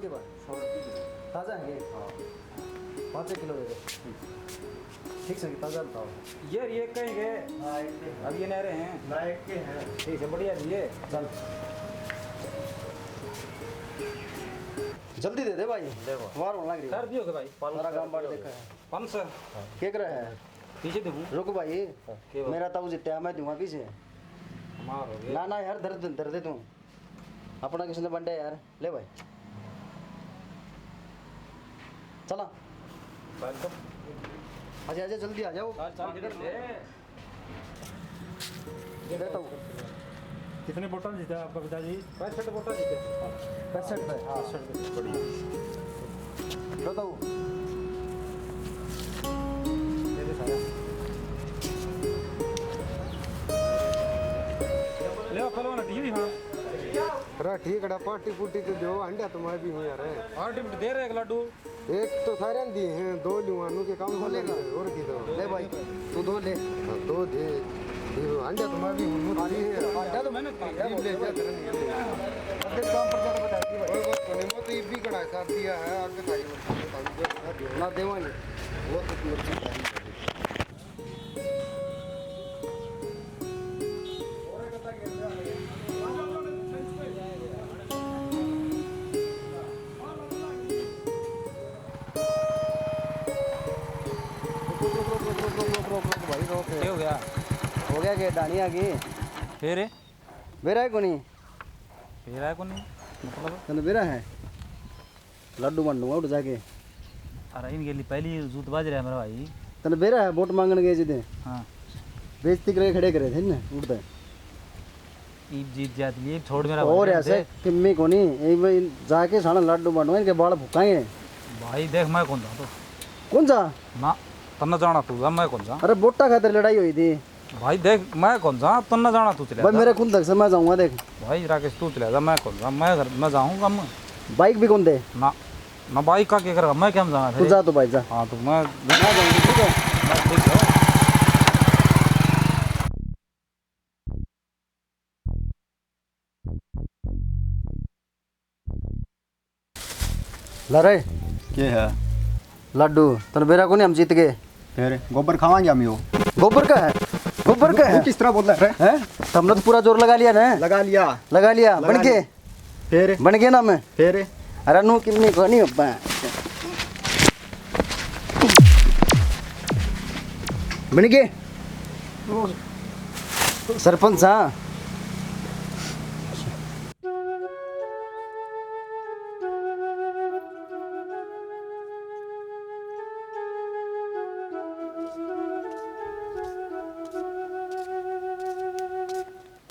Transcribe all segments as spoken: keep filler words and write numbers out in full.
के बाद? ताज़ा है ये? हाँ। पाँच एक किलो दे दो। ठीक से, ताज़ा बताओ। ये, ये कहीं गए? हाँ, एक के हैं। अब ये नहरे हैं। ना, एक के हैं। ठीक है, बढ़िया दिए। चल। जल्दी दे दे भाई। देखो। वार होने लग रही है। कर दियो के भाई? सारा काम बांट देखा है। पाँच सौ। के करे है? पीछे देखूं। रुक भाई। हाँ, के बात? मेरा ताऊ जीत्या, मैं दूंगा पीछे। मार हो गया। ना, ना यार, धर दे, धर दे तू। अपना किसने बंडे यार? ले भाई। चला। चल तो। आजा, आजा, जल्दी आ जाओ। चल, चल, किधर ले? ये बैठा हूँ। कितने बोतल जीता है आपका पिताजी? पैंसठ बोतल जीते। पैंसठ पे? हाँ। पैंसठ पे। बढ़िया। बताओ। ये भी सारा। ले आओ, पहलवान, टीवी, हाँ। अरे ठीक है, पार्टी पुर्टी तो दो, अंडा तो मैं भी हूँ यार। पार्टी दे रहे एक लड्डू। एक तो सारे दिए हैं, दो लुआनू के काम दो लेगा। और की तो। ले भाई, तू दो ले। हाँ, दो दे। ये अंडा तो मैं भी हूँ, मुझे है। अंडा तो मेहनत करी है, ले जा, तेरे लिए। अबे काम पर ज्यादा बता दी भाई। कोई बात नहीं, वो तो ये भी कढ़ाई साथ दिया है, आगे खाई मत, खाई मत, ना देवांगे। वो तो मर्जी खाई। रुक, रुक, रुक, रुक, रुक, रुक, रुक, रुक, भाई, रोक। क्या हो गया? हो गया के डाणी आ गई? फिर? बेरा है कोनी? बेरा है कोनी? मतलब? तने बेरा है? लड्डू बन दूंगा उठ जाके। अरे इनके लिए पहली जूत बाज रहा है मेरा भाई। तने बेरा है वोट मांगण गए जिदे? हाँ। बेइज्जती करके खड़े करे थे ना उठते। ईब जीत जात लिए छोड़ मेरा और भाई, ऐसे दे। किम्मी कोनी, ये भाई जाके साला लड्डू बंटवा, इनके बाल फुकाएंगे। भाई देख, मैं कौन जा तो। कौन जा? ना, तन्ने जाना तू जा, मैं कौन जा। अरे वोटा खातिर लड़ाई हुई थी। भाई देख, मैं कौन जा, तन्ने जाना तू चले भाई, जा। मेरे खुंदक से मैं जाऊंगा देख। भाई राकेश तू चले जा, मैं कौन जा, मैं घर, मैं जाऊंगा मैं। बाइक भी कौन दे? ना, ना बाइक का क्या करेगा, मैं क्या में जाऊंगा तू फिर? जा तो भाई जा। हाँ तो मैं मैं जाऊंगा, ठीक है। मैं ठीक है। ला रे। के है? लड्डू, तने बेरा कोनी हम जीत गए। फिर गोबर खावांगे हम यो। गोबर का है? गोबर का वो है? किस तरह बोल रहा है? हैं? तुमने तो पूरा जोर लगा लिया ना? लगा लिया। लगा लिया, लगा बन के? लिया। फिर? बन गए ना मैं? फिर? अरे नू किन्नी कोनी हो पा। बन गए? सरपंच हाँ।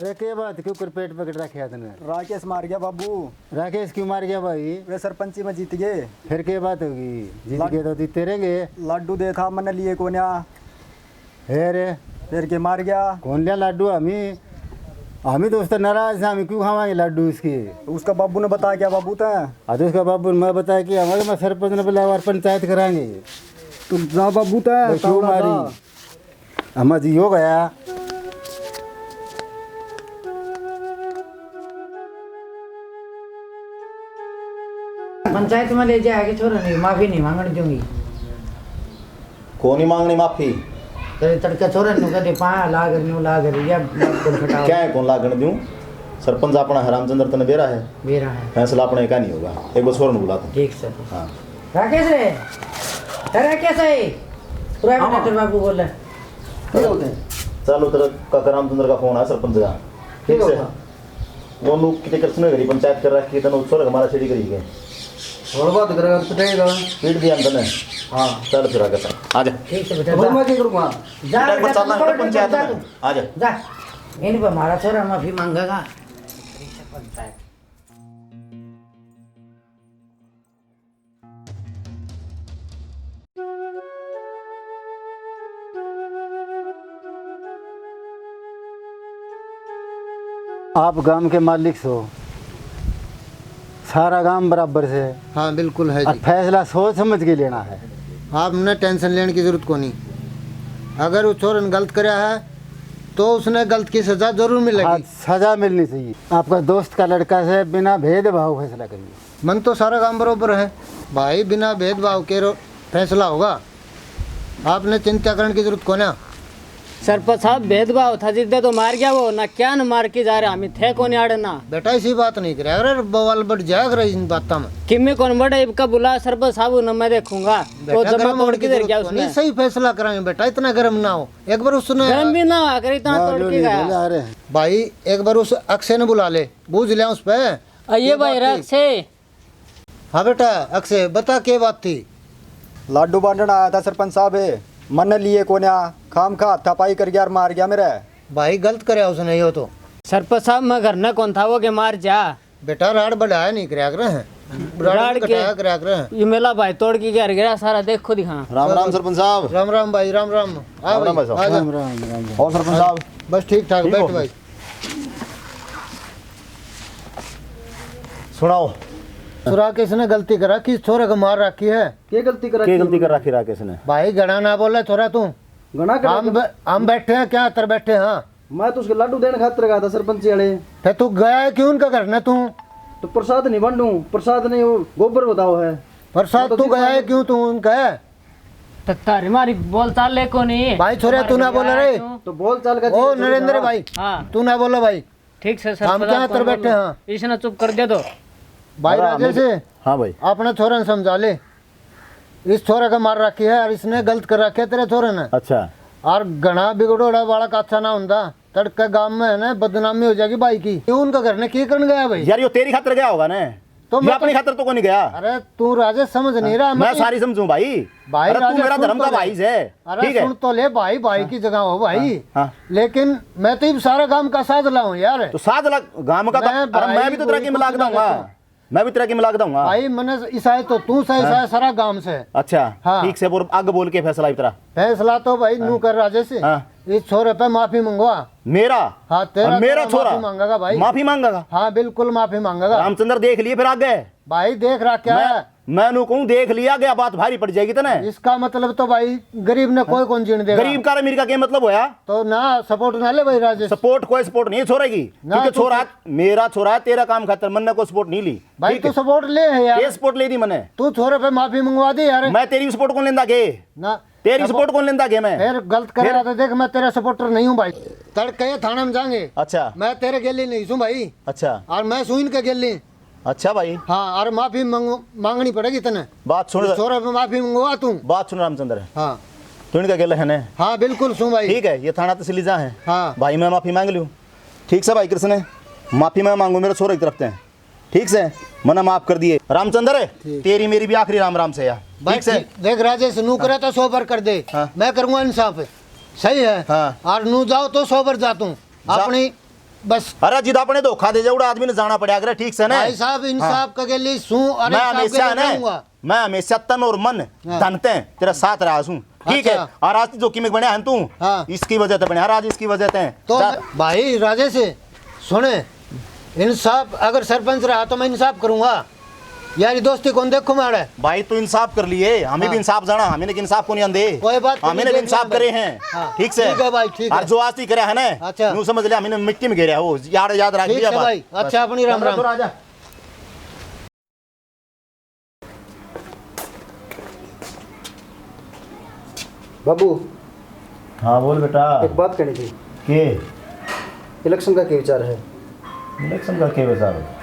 अरे के बात, क्यों कर पेट पकड़ रखे तने? राकेश मार गया बाबू। राकेश क्यों मार गया भाई? वे सरपंची में जीत गए। फिर के बात होगी? जीत गए तो जीते रहेंगे। लाडू दे था, मैंने लिए कोन्या। फिर? फिर के मार गया? कौन लिया लाडू? हमी, हमी तो उससे नाराज है, हमी क्यों खावांगे लाडू उसके? उसका बाबू ने बताया क्या बाबू तै? हाँ तो उसका बाबू ने मैं बताया कि हमारे में सरपंच ने बुलाया और पंचायत कराएंगे। तू जा बाबू तै, क्यों तावड़ा मारी? जा। हमा जी हो गया। पंचायत में ले जाके छोरा नहीं, माफी नहीं मांगण दूंगी। कौन नहीं मांगनी माफी? तेरे तड़के छोरे नु कदे पाया लाग न्यू लाग रिया, कौन खटाओ? क्या है, कौन लागण दूं? सरपंच अपना है रामचंद्र, तने बेरा है? बेरा है। फैसला अपने का नहीं होगा, एक बार छोरे नु बुला तू। ठीक सर। हाँ। राकेश रे, ए राकेश है, पूरा हाँ। तेरे बाबू बोले। ठीक हो गए। चलो, तेरा काका रामचंद्र का फोन है सरपंच का। ठीक ठीक हो से। गया। वो लोग कितने कर सुने गरीब पंचायत कर रखी है, तने छोरे हमारा छेड़ी करी गए। और बात करेगा तो पिटेगा। पीट दिया तने। हाँ। चल फिर आगे चल। आ जा। ठीक है बेटा, तो जा। मैं क्या करूँगा? जा बेटा, एक बार बेटा, चलना तू है पंचायत जा में। तू। आ जा। जा। इन पे हमारा छोरा माफी मांगेगा। पंचायत। आप गांव के मालिक सो, सारा गांव बराबर से। हाँ, बिल्कुल है और जी। फैसला सोच समझ के लेना है। आपने टेंशन लेने की जरूरत को नहीं। अगर उस छोरे ने गलत करया है, तो उसने गलत की सजा जरूर मिलेगी। हाँ, सजा मिलनी चाहिए। आपका दोस्त का लड़का से बिना भेदभाव फैसला करिए। मन तो सारा काम बरोबर है भाई, बिना भेदभाव के रो-, फैसला होगा। आपने चिंता करने की जरूरत कोन्या। सरपंच साहब, भेदभाव था जिद्दे तो मार गया वो, ना क्या न मार के जा रहे, हम थे कोन्या आड़े ना। बेटा, इसी बात नहीं करे, अरे बवाल बढ़ जाएगा इन बातों में। किम्मे कौन बड़ा इबका बुला सरपंच साहब, न मैं देखूंगा। बेटा, तो जब मैं गरम तोड़ होने की किधर जरूरत गया कोनी, उसने। सही फैसला करांगे बेटा, इतना गरम ना हो। एक बार उसने गरम भी ना हो, अगर इतना हाँ, तोड़ जो के नहीं गया। बोला, अरे। भाई, एक बार उस अक्षय ने बुला ले, बूझ लिया उस पे। आ, ये ये भाई बात थी। अक्षय। हाँ बेटा, अक्षय, बता के बात थी? लाडू बांटण आया था सरपंच साहब, मन्ने लिए कोन्या, खाम खा हाथापाई कर गया और मार गया मेरे। भाई, गलत करया उसने यो तो। सरपंच साहब, मैं घर न कौन था, वो के मार जा। बेटा, राड़ बढ़ाया नहीं करया कर, राड़ राड़ के घटाया करया कर। ये मेला भाई तोड़ के घर गया सारा, देखो दिखा। राम राम सरपंच साहब। राम राम भाई, राम राम। आ राम राम भाई, भाई साहब। आ जा। राम राम, राम राम। और सरपंच साहब? बस ठीक ठाक, ठीक बैठ हो? भाई। सुनाओ। सुरा किसने गलती करा, किस छोरे को मार रखी है? के गलती करा के रखी? के गलती कर रखी राकेश ने? भाई, घणा ना बोले छोरा तू। घणा कर हम ब-, हम बैठे हैं, क्या तर बैठे हैं? मैं तो उसके लाडू देने खातर गया था सरपंच वाले। फिर तू गया है क्यों उनका घर ने तू? तो प्रसाद नहीं बांटू, प्रसाद नहीं, वो गोबर बताओ है। प्रसाद मैं तो तू गया है क्यों तू उनका? तो तारी मारी बोल चाल ले कोनी। भाई, छोरे, तू ना बोल रे। तो बोल चाल का ओ चीज नरेंद्र बताओ। भाई, हाँ। तू ना बोलो भाई। ठीक से सर, हम क्या तर बैठे हैं? इसने चुप कर दे दो। भाई अरे, राजेश, हमें हाँ भाई। अपने छोरे ने समझा ले। इस छोरे का मार रखी है और इसने गलत कर रखी है तेरे छोरे ने। अच्छा। और घणा बिगड़ोड़ा बालक अच्छा ना होंदा, तड़के गांव में है ना बदनामी हो जाएगी भाई की। क्यों उनका घर ने की करन गया भाई? यार, यो तेरी खातर गया होगा ना, तो ये मैं अपनी तो खातर तो कोनी गया। अरे तू राजेश समझ नहीं रहा, मैं मैं तो सारी समझूं भाई। भाई अरे तू राजेश मेरा सुन धर्म तो का ले। भाई है, अरे ठीक है? सुन तो ले भाई, भाई हाँ। की जगह हो भाई। हाँ, हाँ। लेकिन मैं तो इब सारा गांव का साथ लाऊं यार। तो साथ ला गांव का मैं अरे भाई मैं भी तो तेरा की मिलाक दूंगा। मैं भी तेरा की मिलाक दूंगा। भाई मने इसाए तो तू सही हाँ। सारा गांव से। अच्छा, हाँ। ठीक से बोल, आगे बोल के फैसला इब तेरा। फैसला तो भाई हाँ। नू कर राजेश। हाँ। इस छोरे पे माफी मंगवा। मेरा? हाँ, तेरा और मेरा छोरा माफी मांगेगा भाई। माफी मांगेगा? हाँ, बिल्कुल माफी मांगेगा। रामचंद्र देख लिए फिर आगे। भाई देख रहा क्या मैं, है? मैं नू कहूँ देख लिया गया, बात भारी पड़ जाएगी तने। इसका मतलब तो भाई गरीब ने कोई कौन जीण देगा? गरीब का अमीर का क्या मतलब होया? तो ना सपोर्ट ना ले भाई राजेश। सपोर्ट कोई सपोर्ट नहीं है छोरे की। ना क्योंकि तो छोरा, मेरा छोरा है, तेरा काम खातर मन्ने कोई सपोर्ट नहीं ली। भाई ठीक तू है? सपोर्ट ले है यार। ये सपोर्ट ले दी मैंने। तू छोरे पे माफी मंगवा दे यार। मैं तेरी सपोर्ट कौन लेंदा के? ना। तेरी सपोर्ट कौन लेंदा के मैं? फिर गलत कर फिर? रहा था, देख मैं तेरा सपोर्टर नहीं हूँ भाई। तड़के थाने में जाएंगे। अच्छा। मैं तेरे गेली नहीं सूं भाई। अच्छा। और मैं सूं इनके गेली। अच्छा भाई। हाँ, और माफी मांगो, मांगनी पड़ेगी तने। बात सुन। छोरे पे माफी मंगवा तू। बात सुन रामचंद्र। हाँ। तू इनका गेला है ने? हाँ, बिल्कुल सूं भाई। ठीक है, ये थाना तहसील जा है। हाँ। भाई मैं माफी मांग लूँ। ठीक से भाई कृष्ण, माफी मैं मांगू मेरे छोरे की तरफ से। ठीक से, मना माफ कर दिए। रामचंद्र, ठीक। तेरी मेरी भी आखिरी राम राम से यार। भाई, ठीक से? ठीक, देख राजेश, नू करे तो सौ बार कर दे। हाँ। मैं करूँगा इंसाफ। सही है। हाँ। और नू जाओ तो सौ बार जा तू। जा। अपनी बस। अरे जिद अपने धोखा दे जाऊड़ा आदमी ने जाना पड़ा करे, ठीक से ना? भाई साहब, इंसाफ हाँ। के लिए सूं और मैं इंसाफ के हमेशा लिए ना, रहूंगा। मैं हमेशा तन और मन हाँ। धन ते तेरा साथ रहा सूं। ठीक है? अच्छा। और आज जोखिम में बना है तू। हाँ। इसकी वजह से बना, आज इसकी वजह से। तो जा। मैं, भाई राजेश, सुने, इंसाफ अगर सरपंच रहा तो मैं इंसाफ करूंगा। यारी दोस्ती कौन देखो माड़े? भाई तू इंसाफ कर लिए, हमें हाँ। भी इंसाफ जाना, हमें ने इंसाफ को नहीं आंदे। कोई बात नहीं, हमें ने भी इंसाफ करे हैं। हाँ। ठीक से? ठीक है भाई, ठीक है। और जो आज तक करे है ना, अच्छा। यूं समझ ले, हमें ने मिट्टी में गिरा हो, याद, याद रख लिया भाई। अच्छा, अपनी राम राम। राजा। बाबू। हाँ, बोल बेटा। एक बात कहनी थी। के? इलेक्शन का क्या विचार है? इलेक्शन का क्या विचार है?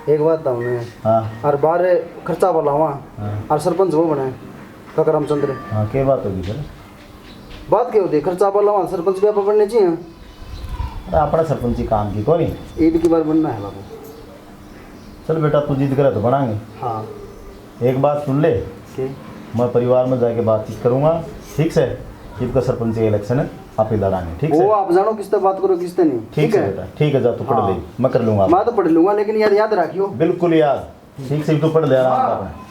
एक बात बताऊँ मैं। हाँ। और बाहर खर्चा वाला हुआ हाँ। और सरपंच वो बने, काका रामचंद्र। हाँ, क्या बात होगी फिर? बात क्या होती है? खर्चा वाला हुआ, सरपंच भी आप बनने चाहिए। अरे, अपना सरपंची काम की कोनी। ईद की बार बनना है बाबू। चल बेटा, तू जिद करे तो बनाएंगे। हाँ। एक बात सुन ले, के? मैं परिवार में जाके बातचीत करूंगा, ठीक से? इबका सरपंच का इलेक्शन आप ही लड़ाएंगे, ठीक से? वो आप जानो किससे बात करो, किससे नहीं, ठीक ठीक से है? बेटा, ठीक है, जा तू पढ़ हाँ। ले, मैं कर लूंगा। मैं तो पढ़ लूंगा, लेकिन यार याद रखियो। बिल्कुल यार, ठीक से तू पढ़ ले आराम से हाँ। अपने।